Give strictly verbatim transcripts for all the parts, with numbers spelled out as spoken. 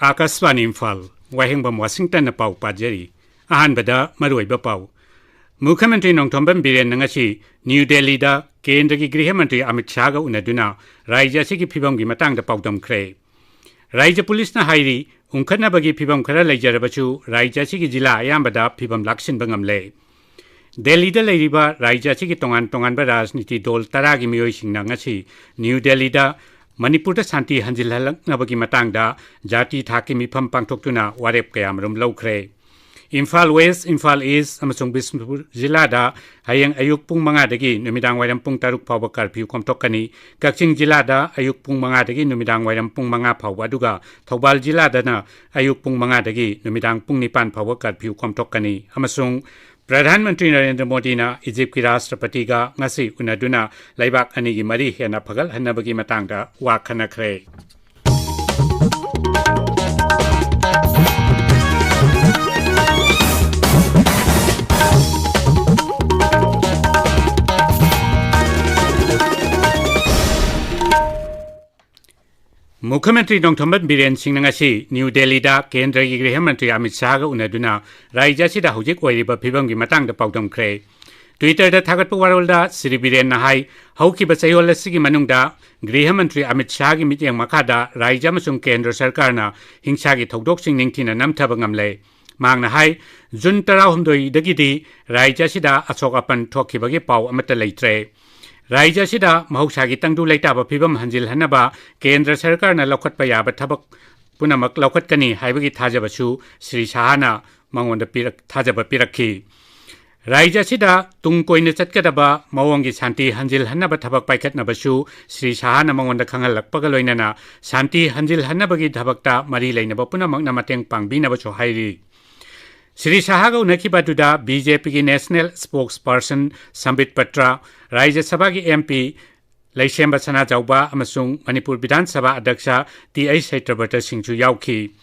ꯑꯥꯀꯥꯁꯕꯥꯅꯤ ꯏꯝꯐꯥꯜ, ꯋꯥꯍꯦꯡꯕꯝ ꯋꯥꯁꯤꯡꯇꯟꯅ ꯄꯥꯎ ꯄꯥꯖꯔꯤ꯫ ꯑꯍꯥꯟꯕꯗ ꯃꯔꯨꯑꯣꯏꯕ ꯄꯥꯎ꯫ ꯃꯨꯈ꯭ꯌ ꯃꯟꯇ꯭ꯔꯤ ꯅꯣꯡꯊꯣꯝꯕꯝ ꯕꯤꯔꯦꯟꯅ ꯉꯁꯤ ꯅ꯭ꯌꯨ ꯗꯦꯜꯂꯤꯗ ꯀꯦꯟꯗ꯭ꯔꯒꯤ ꯒ꯭ꯔꯤꯍ ꯃꯟꯇ꯭ꯔꯤ ꯑꯃꯤꯠ ꯁꯥꯍꯒ ꯎꯅꯗꯨꯅ ꯔꯥꯖ꯭ꯌ ꯑꯁꯤꯒꯤ ꯐꯤꯕꯝꯒꯤ ꯃꯇꯥꯡꯗ ꯄꯥꯎꯗꯝꯈ꯭ꯔꯦ꯫ ꯔꯥꯖ꯭ꯌ ꯄꯨꯂꯤꯁꯅ ꯍꯥꯏꯔꯤ, ꯎꯪꯈꯠꯅꯕꯒꯤ ꯐꯤꯕꯝ ꯈꯔ ꯂꯩꯖꯔꯕꯁꯨ ꯔꯥꯖ꯭ꯌ ꯑꯁꯤꯒꯤ ꯖꯤꯂꯥ ꯑꯌꯥꯝꯕꯗ ꯐꯤꯕꯝ ꯂꯥꯛꯁꯤꯟꯕ ꯉꯝꯂꯦ꯫ ꯗꯦꯜꯂꯤꯗ ꯂꯩꯔꯤꯕ ꯔꯥꯖ꯭ꯌ ꯑꯁꯤꯒꯤ ꯇꯣꯉꯥꯟ ꯇꯣꯉꯥꯟꯕ ꯔꯥꯖꯅꯤꯇꯤ ꯗꯣꯜ ꯇꯔꯥꯒꯤ ꯃꯤꯑꯣꯏꯁꯤꯡꯅ ꯉꯁꯤ ꯅ꯭ꯌꯨ ꯗꯦꯜꯂꯤꯗ ꯃꯅꯤꯄꯨꯔꯗ ꯁꯥꯟꯇꯤ ꯍꯟꯖꯤꯜꯍꯜꯂꯛꯅꯕꯒꯤ ꯃꯇꯥꯡꯗ ꯖꯥꯇꯤ ꯊꯥꯛꯀꯤ ꯃꯤꯐꯝ ꯄꯥꯡꯊꯣꯛꯇꯨꯅ ꯋꯥꯔꯦꯞ ꯀꯌꯥꯃꯔꯨꯝ ꯂꯧꯈ꯭ꯔꯦ꯫ ꯏꯝꯐꯥꯜ ꯋꯦꯁ, ꯏꯝꯐꯥꯜ ꯏꯁ ꯑꯃꯁꯨꯡ ꯕꯤꯁꯅꯨꯄꯨꯔ ꯖꯤꯂꯥꯗ ꯍꯌꯦꯡ ꯑꯌꯨꯛ ꯄꯨꯡ ꯃꯉꯥꯗꯒꯤ ꯅꯨꯃꯤꯗꯥꯡ ꯋꯥꯏꯔꯝ ꯄꯨꯡ ꯇꯔꯨꯛ ꯐꯥꯎꯕ ꯀꯔꯐ꯭ꯌꯨ ꯀꯣꯝꯊꯣꯛꯀꯅꯤ꯫ ꯀꯛꯆꯤꯡ ꯖꯤꯂꯥꯗ ꯑꯌꯨꯛ ꯄꯨꯡ ꯃꯉꯥꯗꯒꯤ ꯅꯨꯃꯤꯗꯥꯡ ꯋꯥꯏꯔꯝ ꯄꯨꯡ ꯃꯉꯥ ꯐꯥꯎꯕ, ꯑꯗꯨꯒ ꯊꯧꯕꯥꯜ ꯖꯤꯂꯥꯗꯅ ꯑꯌꯨꯛ ꯄꯨꯡ ꯃꯉꯥꯗꯒꯤ ꯅꯨꯃꯤꯗꯥꯡ ꯄꯨꯡ ꯅꯤꯄꯥꯟ ꯐꯥꯎꯕ ꯀꯔꯐ꯭ꯌꯨ ꯀꯣꯝꯊꯣꯛꯀꯅꯤ꯫ ꯑꯃꯁꯨꯡ ꯄ꯭ꯔꯙꯥꯟ ꯃꯟꯇ꯭ꯔꯤ ꯅꯔꯦꯟꯗ꯭ꯔ ꯃꯣꯗꯤꯅ ꯏꯖꯤꯞꯀꯤ ꯔꯥꯁꯇ꯭ꯔꯄꯇꯤꯒ ꯉꯁꯤ ꯎꯅꯗꯨꯅ ꯂꯩꯕꯥꯛ ꯑꯅꯤꯒꯤ ꯃꯔꯤ ꯍꯦꯟꯅ ꯐꯒꯠꯍꯟꯅꯕꯒꯤ ꯃꯇꯥꯡꯗ ꯋꯥ ꯈꯟꯅꯈ꯭ꯔꯦ꯫ ꯃꯨꯈ꯭ꯌ ꯃꯟꯇ꯭ꯔꯤ ꯅꯣꯡꯊꯣꯝꯕꯝ ꯕꯤꯔꯦꯟ ꯁꯤꯡꯅ ꯉꯁꯤ ꯅ꯭ꯌꯨ ꯗꯦꯜꯂꯤꯗ ꯀꯦꯟꯗ꯭ꯔꯒꯤ ꯒ꯭ꯔꯤꯍ ꯃꯟꯇ꯭ꯔꯤ ꯑꯃꯤꯠ ꯁꯥꯍꯒ ꯎꯅꯗꯨꯅ ꯔꯥꯖ꯭ꯌ ꯑꯁꯤꯗ ꯍꯧꯖꯤꯛ ꯑꯣꯏꯔꯤꯕ ꯐꯤꯕꯝꯒꯤ ꯃꯇꯥꯡꯗ ꯄꯥꯎꯗꯝꯈ꯭ꯔꯦ꯫ ꯇ꯭ꯋꯤꯇꯔꯗ ꯊꯥꯒꯠꯄ ꯋꯥꯔꯣꯜꯗ ꯁ꯭ꯔꯤ ꯕꯤꯔꯦꯟꯅ ꯍꯥꯏ, ꯍꯧꯈꯤꯕ ꯆꯌꯣꯜ ꯑꯁꯤꯒꯤ ꯃꯅꯨꯡꯗ ꯒ꯭ꯔꯤꯍ ꯃꯟꯇ꯭ꯔꯤ ꯑꯃꯤꯠ ꯁꯥꯍꯒꯤ ꯃꯤꯠꯌꯦꯡ ꯃꯈꯥꯗ ꯔꯥꯖ꯭ꯌ ꯑꯃꯁꯨꯡ ꯀꯦꯟꯗ꯭ꯔ ꯁꯔꯀꯥꯔꯅ ꯍꯤꯡꯁꯥꯒꯤ ꯊꯧꯗꯣꯛꯁꯤꯡ ꯅꯤꯡꯊꯤꯅ ꯅꯝꯊꯕ ꯉꯝꯂꯦ꯫ ꯃꯍꯥꯛꯅ ꯍꯥꯏ, ꯖꯨꯟ ꯇꯔꯥꯍꯨꯝꯗꯣꯏꯗꯒꯤꯗꯤ ꯔꯥꯖ꯭ꯌ ꯑꯁꯤꯗ ꯑꯁꯣꯛ ꯑꯄꯟ ꯊꯣꯛꯈꯤꯕꯒꯤ ꯄꯥꯎ ꯑꯃꯠꯇ ꯂꯩꯇ꯭ꯔꯦ꯫ ꯔꯥꯖ꯭ꯌ ꯑꯁꯤꯗ ꯃꯍꯧꯁꯥꯒꯤ ꯇꯪꯗꯨ ꯂꯩꯇꯥꯕ ꯐꯤꯕꯝ ꯍꯟꯖꯤꯜꯍꯟꯅꯕ ꯀꯦꯟꯗ꯭ꯔ ꯁꯔꯀꯥꯔꯅ ꯂꯧꯈꯠꯄ ꯌꯥꯕ ꯊꯕꯛ ꯄꯨꯝꯅꯃꯛ ꯂꯧꯈꯠꯀꯅꯤ ꯍꯥꯏꯕꯒꯤ ꯊꯥꯖꯕꯁꯨ ꯁ꯭ꯔꯤ ꯁꯥꯍꯥꯅ ꯃꯉꯣꯟꯗ ꯄꯤꯔꯛ-, ꯊꯥꯖꯕ ꯄꯤꯔꯛꯈꯤ꯫ ꯔꯥꯖ꯭ꯌ ꯑꯁꯤꯗ ꯇꯨꯡ ꯀꯣꯏꯅ ꯆꯠꯀꯗꯕ ꯃꯑꯣꯡꯒꯤ ꯁꯥꯟꯇꯤ ꯍꯟꯖꯤꯜꯍꯟꯅꯕ ꯊꯕꯛ ꯄꯥꯏꯈꯠꯅꯕꯁꯨ ꯁ꯭ꯔꯤ ꯁꯥꯍꯥꯅ ꯃꯉꯣꯟꯗ ꯈꯪꯍꯜꯂꯛꯄꯒ ꯂꯣꯏꯅꯅ ꯁꯥꯟꯇꯤ ꯍꯟꯖꯤꯜꯍꯟꯅꯕꯒꯤ ꯊꯕꯛꯇ ꯃꯔꯤ ꯂꯩꯅꯕ ꯄꯨꯝꯅꯃꯛꯅ ꯃꯇꯦꯡ ꯄꯥꯡꯕꯤꯅꯕꯁꯨ ꯍꯥꯏꯔꯤ꯫ ꯁ꯭ꯔꯤ ꯁꯥꯍꯥꯒ ꯎꯅꯈꯤꯕ ꯑꯗꯨꯗ ꯕꯤ ꯖꯦ ꯄꯤꯒꯤ ꯅꯦꯁꯅꯦꯜ ꯁ꯭ꯄꯣꯛꯁ ꯄꯔꯁꯟ ꯁꯝꯕꯤꯠ ꯄꯇ꯭ꯔ, ꯔꯥꯖ꯭ꯌ ꯁꯚꯥꯒꯤ ꯑꯦꯝ ꯄꯤ ꯂꯩꯁꯦꯝꯕ ꯁꯅꯥꯖꯥꯎꯕ ꯑꯃꯁꯨꯡ ꯃꯅꯤꯄꯨꯔ ꯕꯤꯙꯥꯟ ꯁꯚꯥ ꯑꯗ꯭ꯌꯛꯁ ꯇꯤ ꯑꯩꯆ ꯁꯩꯇ꯭ꯔꯕ꯭ꯔꯇ ꯁꯤꯡꯁꯨ ꯌꯥꯎꯈꯤ꯫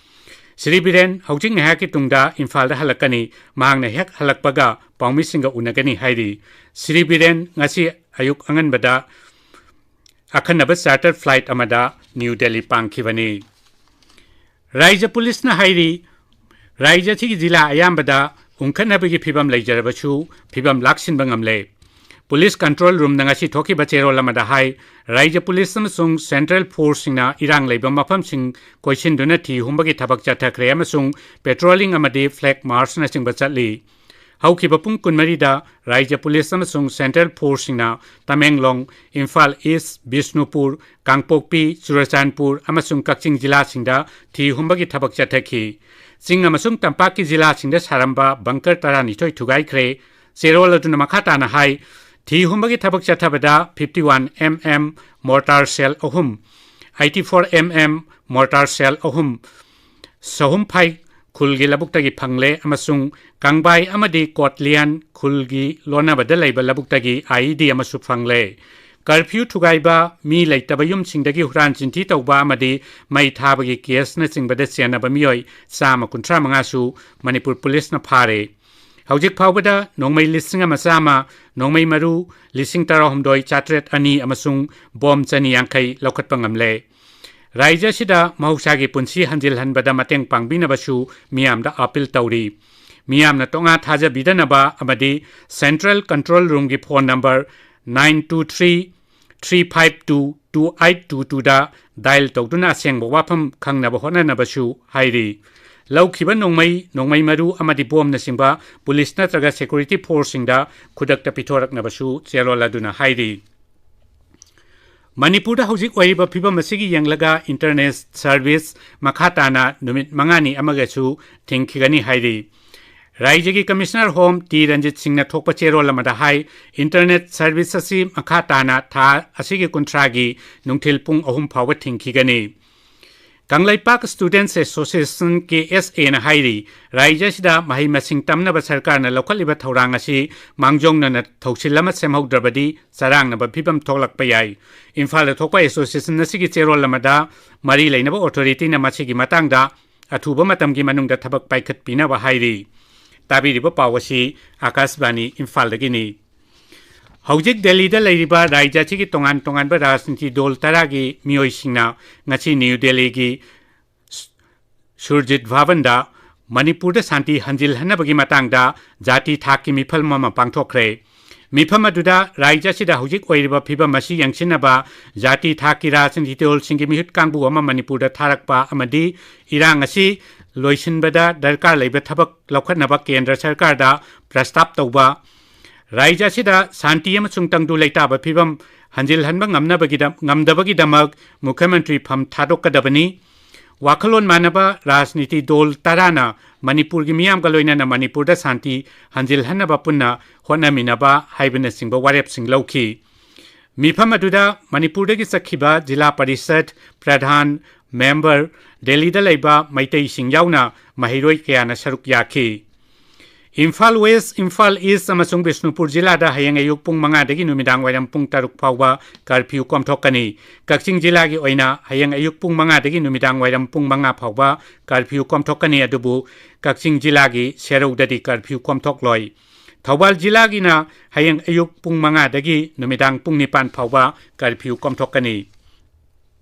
ꯁ꯭ꯔꯤ ꯕꯤꯔꯦꯟ ꯍꯧꯖꯤꯛ ꯉꯥꯏꯍꯥꯛꯀꯤ ꯇꯨꯡꯗ ꯏꯝꯐꯥꯜꯗ ꯍꯜꯂꯛꯀꯅꯤ꯫ ꯃꯍꯥꯛꯅ ꯍꯦꯛ ꯍꯜꯂꯛꯄꯒ ꯄꯥꯎꯃꯤꯁꯤꯡꯒ ꯎꯅꯒꯅꯤ ꯍꯥꯏꯔꯤ꯫ ꯁ꯭ꯔꯤ ꯕꯤꯔꯦꯟ ꯉꯁꯤ ꯑꯌꯨꯛ ꯑꯉꯟꯕꯗ ꯑꯈꯟꯅꯕ ꯆꯥꯔꯇꯔ ꯐ꯭ꯂꯥꯏꯠ ꯑꯃꯗ ꯅ꯭ꯌꯨ ꯗꯦꯜꯂꯤ ꯄꯥꯡꯈꯤꯕꯅꯤ꯫ ꯔꯥꯏꯖ꯭ꯌ ꯄꯨꯂꯤꯁꯅ ꯍꯥꯏꯔꯤ, ꯔꯥꯏꯖ꯭ꯌ ꯑꯁꯤꯒꯤ ꯖꯤꯂꯥ ꯑꯌꯥꯝꯕꯗ ꯎꯪꯈꯠꯅꯕꯒꯤ ꯐꯤꯚꯝ ꯂꯩꯖꯔꯕꯁꯨ ꯐꯤꯚꯝ ꯂꯥꯛꯁꯤꯟꯕ ꯉꯝꯂꯦ꯫ ꯄꯨꯂꯤꯁ ꯀꯟꯇ꯭ꯔꯣꯜ ꯔꯨꯝꯅ ꯉꯁꯤ ꯊꯣꯛꯈꯤꯕ ꯆꯦꯔꯣꯜ ꯑꯃꯗ ꯍꯥꯏ, ꯔꯥꯏꯖ꯭ꯌ ꯄꯨꯂꯤꯁ ꯑꯃꯁꯨꯡ ꯁꯦꯟꯇ꯭ꯔꯦꯜ ꯐꯣꯔꯁꯁꯤꯡꯅ ꯏꯔꯥꯡ ꯂꯩꯕ ꯃꯐꯝꯁꯤꯡ ꯀꯣꯏꯁꯤꯟꯗꯨꯅ ꯊꯤ ꯍꯨꯝꯕꯒꯤ ꯊꯕꯛ ꯆꯠꯊꯈ꯭ꯔꯦ ꯑꯃꯁꯨꯡ ꯄꯦꯇ꯭ꯔꯣꯂꯤꯡ ꯑꯃꯗꯤ ꯐ꯭ꯂꯦꯒ ꯃꯥꯔꯆꯅꯆꯤꯡꯕ ꯆꯠꯂꯤ꯫ ꯍꯧꯈꯤꯕ ꯄꯨꯡ ꯀꯨꯟꯃꯔꯤꯗ ꯔꯥꯏꯖ꯭ꯌ ꯄꯨꯂꯤꯁ ꯑꯃꯁꯨꯡ ꯁꯦꯟꯇ꯭ꯔꯦꯜ ꯐꯣꯔꯁꯁꯤꯡꯅ ꯇꯃꯦꯡꯂꯣꯡ, ꯏꯝꯐꯥꯜ ꯏꯁ꯭ꯠ, ꯕꯤꯁꯅꯨꯄꯨꯔ, ꯀꯥꯡꯄꯣꯛꯄꯤ, ꯆꯨꯔꯆꯥꯟꯄꯨꯔ ꯑꯃꯁꯨꯡ ꯀꯛꯆꯤꯡ ꯖꯤꯂꯥꯁꯤꯡꯗ ꯊꯤ ꯍꯨꯝꯕꯒꯤ ꯊꯕꯛ ꯆꯠꯊꯈꯤ꯫ ꯆꯤꯡ ꯑꯃꯁꯨꯡ ꯇꯝꯄꯥꯛꯀꯤ ꯖꯤꯂꯥꯁꯤꯡꯗ ꯁꯥꯔꯝꯕ ꯕꯪꯀꯔ ꯇꯔꯥꯅꯤꯊꯣꯏ ꯊꯨꯒꯥꯏꯈ꯭ꯔꯦ꯫ ꯆꯦꯔꯣꯜ ꯑꯗꯨꯅ ꯃꯈꯥ ꯇꯥꯅ ꯍꯥꯏ, ꯊꯤ ꯍꯨꯝꯕꯒꯤ ꯊꯕꯛ ꯆꯠꯊꯕꯗ ꯐꯤꯐꯇꯤ ꯋꯥꯟ ꯑꯦꯝ ꯑꯦꯝ ꯃꯣꯔꯇꯥꯔ ꯁꯦꯜ ꯑꯍꯨꯝ, ꯑꯩꯠꯇꯤ ꯐꯣꯔ ꯑꯦꯝ ꯑꯦꯝ ꯃꯣꯔꯇꯥꯔ ꯁꯦꯜ ꯑꯍꯨꯝ, ꯁꯍꯨꯝꯐꯥꯏ ꯈꯨꯜꯒꯤ ꯂꯧꯕꯨꯛꯇꯒꯤ ꯐꯪꯂꯦ ꯑꯃꯁꯨꯡ ꯀꯪꯕꯥꯏ ꯑꯃꯗꯤ ꯀꯣꯠꯂꯤꯌꯥꯟ ꯈꯨꯜꯒꯤ ꯂꯣꯟꯅꯕꯗ ꯂꯩꯕ ꯂꯧꯕꯨꯛꯇꯒꯤ ꯑꯥꯏꯏꯗꯤ ꯑꯃꯁꯨ ꯐꯪꯂꯦ꯫ ꯀꯔꯐ꯭ꯌꯨ ꯊꯨꯒꯥꯏꯕ, ꯃꯤ ꯂꯩꯇꯕ ꯌꯨꯝꯁꯤꯡꯗꯒꯤ ꯍꯨꯔꯥꯟ ꯆꯤꯟꯊꯤ ꯇꯧꯕ ꯑꯃꯗꯤ ꯃꯩ ꯊꯥꯕꯒꯤ ꯀꯦꯁꯅꯆꯤꯡꯕꯗ ꯆꯦꯟꯅꯕ ꯃꯤꯑꯣꯏ ꯆꯥꯝꯃ ꯀꯨꯟꯊ꯭ꯔꯥ ꯃꯉꯥꯁꯨ ꯃꯅꯤꯄꯨꯔ ꯄꯨꯂꯤꯁꯅ ꯐꯥꯔꯦ꯫ ꯍꯧꯖꯤꯛ ꯐꯥꯎꯕꯗ ꯅꯣꯡꯃꯩ ꯂꯤꯁꯤꯡ ꯑꯃ ꯆꯥꯝꯃ, ꯅꯣꯡꯃꯩ ꯃꯔꯨ ꯂꯤꯁꯤꯡ ꯇꯔꯥꯍꯨꯝꯗꯣꯏ ꯆꯥꯇ꯭ꯔꯦꯠ ꯑꯅꯤ ꯑꯃꯁꯨꯡ ꯕꯣꯝ ꯆꯅꯤ ꯌꯥꯡꯈꯩ ꯂꯧꯈꯠꯄ ꯉꯝꯂꯦ꯫ ꯔꯥꯏꯖ꯭ꯌ ꯑꯁꯤꯗ ꯃꯍꯧꯁꯥꯒꯤ ꯄꯨꯟꯁꯤ ꯍꯟꯖꯤꯜꯍꯟꯕꯗ ꯃꯇꯦꯡ ꯄꯥꯡꯕꯤꯅꯕꯁꯨ ꯃꯤꯌꯥꯝꯗ ꯑꯥꯄꯤꯜ ꯇꯧꯔꯤ꯫ ꯃꯤꯌꯥꯝꯅ ꯇꯣꯉꯥ ꯊꯥꯖꯕꯤꯗꯅꯕ ꯑꯃꯗꯤ ꯁꯦꯟꯇ꯭ꯔꯦꯜ ꯀꯟꯇ꯭ꯔꯣꯜ ꯔꯨꯝꯒꯤ phone number nine two three, three five two, two eight two ꯇꯨꯗ ꯗꯥꯏꯜ ꯇꯧꯗꯨꯅ ꯑꯁꯦꯡꯕ ꯋꯥꯐꯝ ꯈꯪꯅꯕ ꯍꯣꯠꯅꯅꯕꯁꯨ ꯍꯥꯏꯔꯤ꯫ ꯂꯧꯈꯤꯕ ꯅꯣꯡꯃꯩ, ꯅꯣꯡꯃꯩ ꯃꯔꯨ ꯑꯃꯗꯤ ꯕꯣꯝꯅꯆꯤꯡꯕ ꯄꯨꯂꯤꯁ ꯅꯠꯇ꯭ꯔꯒ ꯁꯦꯀ꯭ꯌꯨꯔꯤꯇꯤ ꯐꯣꯔꯁꯁꯤꯡꯗ ꯈꯨꯗꯛꯇ ꯄꯤꯊꯣꯔꯛꯅꯕꯁꯨ ꯆꯦꯔꯣꯜ ꯑꯗꯨꯅ ꯍꯥꯏꯔꯤ꯫ ꯃꯅꯤꯄꯨꯔꯗ ꯍꯧꯖꯤꯛ ꯑꯣꯏꯔꯤꯕ ꯐꯤꯕꯝ ꯑꯁꯤꯒꯤ ꯌꯦꯡꯂꯒ ꯏꯟꯇꯔꯅꯦꯠ ꯁꯔꯚꯤꯁ ꯃꯈꯥ ꯇꯥꯅ ꯅꯨꯃꯤꯠ ꯃꯉꯥꯅꯤ ꯑꯃꯒꯁꯨ ꯊꯤꯡꯈꯤꯒꯅꯤ ꯍꯥꯏꯔꯤ꯫ ꯔꯥꯏꯖ꯭ꯌꯒꯤ ꯀꯃꯤꯁꯅꯔ ꯍꯣꯝ ꯇꯤ ꯔꯟꯖꯤꯠ ꯁꯤꯡꯅ ꯊꯣꯛꯄ ꯆꯦꯔꯣꯜ ꯑꯃꯗ ꯍꯥꯏ, ꯏꯟꯇꯔꯅꯦꯠ ꯁꯔꯚꯤꯁ ꯑꯁꯤ ꯃꯈꯥ ꯇꯥꯅ ꯊꯥ ꯑꯁꯤꯒꯤ ꯀꯨꯟꯊ꯭ꯔꯥꯒꯤ ꯅꯨꯡꯊꯤꯜ ꯄꯨꯡ ꯑꯍꯨꯝ ꯐꯥꯎꯕ ꯊꯤꯡꯈꯤꯒꯅꯤ꯫ ꯀꯪꯂꯩꯄꯥꯛ ꯁ꯭ꯇꯨꯗꯦꯟꯠꯁ ꯑꯦꯁꯣꯁꯤꯌꯦꯁꯟ, ꯀꯦ ꯑꯦꯁ ꯑꯦꯅ ꯍꯥꯏꯔꯤ, ꯔꯥꯏꯖ꯭ꯌ ꯑꯁꯤꯗ ꯃꯍꯩ ꯃꯁꯤꯡ ꯇꯝꯅꯕ ꯁꯔꯀꯥꯔꯅ ꯂꯧꯈꯠꯂꯤꯕ ꯊꯧꯔꯥꯡ ꯑꯁꯤ ꯃꯥꯡꯖꯧꯅꯅ ꯊꯧꯁꯤꯜ ꯑꯃ ꯁꯦꯝꯍꯧꯗ꯭ꯔꯕꯗꯤ ꯆꯔꯥꯡꯅꯕ ꯐꯤꯕꯝ ꯊꯣꯛꯂꯛꯄ ꯌꯥꯏ꯫ ꯏꯝꯐꯥꯜꯗ ꯊꯣꯛꯄ ꯑꯦꯁꯣꯁꯤꯌꯦꯁꯟ ꯑꯁꯤꯒꯤ ꯆꯦꯔꯣꯜ ꯑꯃꯗ ꯃꯔꯤ ꯂꯩꯅꯕ ꯑꯣꯊꯣꯔꯤꯇꯤꯅ ꯃꯁꯤꯒꯤ ꯃꯇꯥꯡꯗ ꯑꯊꯨꯕ ꯃꯇꯝꯒꯤ ꯃꯅꯨꯡꯗ ꯊꯕꯛ ꯄꯥꯏꯈꯠꯄꯤꯅꯕ ꯍꯥꯏꯔꯤ꯫ ꯇꯥꯕꯤꯔꯤꯕ ꯄꯥꯎ ꯑꯁꯤ ꯑꯥꯀꯥꯁꯕꯥꯅꯤ ꯏꯝꯐꯥꯜꯗꯒꯤꯅꯤ꯫ ꯍꯧꯖꯤꯛ ꯗꯦꯜꯂꯤꯗ ꯂꯩꯔꯤꯕ ꯔꯥꯏꯖ꯭ꯌ ꯑꯁꯤꯒꯤ ꯇꯣꯉꯥꯟ ꯇꯣꯉꯥꯟꯕ ꯔꯥꯖꯅꯤꯇꯤ ꯗꯣꯜ ꯇꯔꯥꯒꯤ ꯃꯤꯑꯣꯏꯁꯤꯡꯅ ꯉꯁꯤ ꯅ꯭ꯌꯨ ꯗꯦꯜꯂꯤꯒꯤ ꯁꯨꯔꯖꯤꯠ ꯚꯕꯟꯗ ꯃꯅꯤꯄꯨꯔꯗ ꯁꯥꯟꯇꯤ ꯍꯟꯖꯤꯜꯍꯟꯅꯕꯒꯤ ꯃꯇꯥꯡꯗ ꯖꯥꯇꯤ ꯊꯥꯛꯀꯤ ꯃꯤꯐꯝ ꯑꯃ ꯄꯥꯡꯊꯣꯛꯈ꯭ꯔꯦ꯫ ꯃꯤꯐꯝ ꯑꯗꯨꯗ ꯔꯥꯖ꯭ꯌ ꯑꯁꯤꯗ ꯍꯧꯖꯤꯛ ꯑꯣꯏꯔꯤꯕ ꯐꯤꯕꯝ ꯑꯁꯤ ꯌꯦꯡꯁꯤꯟꯅꯕ ꯖꯥꯇꯤ ꯊꯥꯛꯀꯤ ꯔꯥꯖꯅꯤꯇꯤ ꯗꯜꯁꯤꯡꯒꯤ ꯃꯤꯍꯨꯠ ꯀꯥꯡꯕꯨ ꯑꯃ ꯃꯅꯤꯄꯨꯔꯗ ꯊꯥꯔꯛꯄ ꯑꯃꯗꯤ ꯏꯔꯥꯡ ꯑꯁꯤ ꯂꯣꯏꯁꯤꯟꯕꯗ ꯗꯔꯀꯥꯔ ꯂꯩꯕ ꯊꯕꯛ ꯂꯧꯈꯠꯅꯕ ꯀꯦꯟꯗ꯭ꯔ ꯁꯔꯀꯥꯔꯗ ꯄ꯭ꯔꯁꯇꯥꯞ ꯇꯧꯕ, ꯔꯥꯖ꯭ꯌ ꯑꯁꯤꯗ ꯁꯥꯟꯇꯤ ꯑꯃꯁꯨꯡ ꯇꯪꯗꯨ ꯂꯩꯇꯥꯕ ꯐꯤꯕꯝ ꯍꯟꯖꯤꯜꯍꯟꯕ ꯉꯝꯅꯕꯒꯤꯗ-, ꯉꯝꯗꯕꯒꯤꯗꯃꯛ ꯃꯨꯈ꯭ꯌꯃꯟꯇ꯭ꯔꯤ ꯐꯝ ꯊꯥꯗꯣꯛꯀꯗꯕꯅꯤ꯫ ꯋꯥꯈꯜꯂꯣꯟ ꯃꯥꯟꯅꯕ ꯔꯥꯖꯅꯤꯇꯤ ꯗꯜ ꯇꯔꯥꯅ ꯃꯅꯤꯄꯨꯔꯒꯤ ꯃꯤꯌꯥꯝꯒ ꯂꯣꯏꯅꯅ ꯃꯅꯤꯄꯨꯔꯗ ꯁꯥꯟꯇꯤ ꯍꯟꯖꯤꯜꯍꯟꯅꯕ ꯄꯨꯟꯅ ꯍꯣꯠꯅꯃꯤꯟꯅꯕ ꯍꯥꯏꯕꯅꯆꯤꯡꯕ ꯋꯥꯔꯦꯞꯁꯤꯡ ꯂꯧꯈꯤ꯫ ꯃꯤꯐꯝ ꯑꯗꯨꯗ ꯃꯅꯤꯄꯨꯔꯗꯒꯤ ꯆꯠꯈꯤꯕ ꯖꯤꯂꯥ ꯄꯔꯤꯁꯠ, ꯄ꯭ꯔꯙꯥꯟ, ꯃꯦꯝꯕꯔ, ꯗꯦꯜꯂꯤꯗ ꯂꯩꯕ ꯃꯩꯇꯩꯁꯤꯡ ꯌꯥꯎꯅ ꯃꯍꯩꯔꯣꯏ ꯀꯌꯥꯅ ꯁꯔꯨꯛ ꯌꯥꯈꯤ꯫ ꯏꯝꯐꯥꯜ ꯋꯦꯁ, ꯏꯝꯐꯥꯜ ꯏꯁ ꯑꯃꯁꯨꯡ ꯕꯤꯁꯅꯨꯄꯨꯔ ꯖꯤꯂꯥꯗ ꯍꯌꯦꯡ ꯑꯌꯨꯛ ꯄꯨꯡ ꯃꯉꯥꯗꯒꯤ ꯅꯨꯃꯤꯗꯥꯡ ꯋꯥꯏꯔꯝ ꯄꯨꯡ ꯇꯔꯨꯛ ꯐꯥꯎꯕ ꯀꯔꯐ꯭ꯌꯨ ꯀꯣꯝꯊꯣꯛꯀꯅꯤ꯫ ꯀꯛꯆꯤꯡ ꯖꯤꯂꯥꯒꯤ ꯑꯣꯏꯅ ꯍꯌꯦꯡ ꯑꯌꯨꯛ ꯄꯨꯡ ꯃꯉꯥꯗꯒꯤ ꯅꯨꯃꯤꯗꯥꯡ ꯋꯥꯏꯔꯝ ꯄꯨꯡ ꯃꯉꯥ ꯐꯥꯎꯕ ꯀꯔꯐ꯭ꯌꯨ ꯀꯣꯝꯊꯣꯛꯀꯅꯤ, ꯑꯗꯨꯕꯨ ꯀꯛꯆꯤꯡ ꯖꯤꯂꯥꯒꯤ ꯁꯦꯔꯧꯗꯗꯤ ꯀꯔꯐ꯭ꯌꯨ ꯀꯣꯝꯊꯣꯛꯂꯣꯏ꯫ ꯊꯧꯕꯥꯜ ꯖꯤꯂꯥꯒꯤꯅ ꯍꯌꯦꯡ ꯑꯌꯨꯛ ꯄꯨꯡ ꯃꯉꯥꯗꯒꯤ ꯅꯨꯃꯤꯗꯥꯡ ꯄꯨꯡ ꯅꯤꯄꯥꯟ ꯐꯥꯎꯕ curfew ꯀꯣꯝꯊꯣꯛꯀꯅꯤ꯫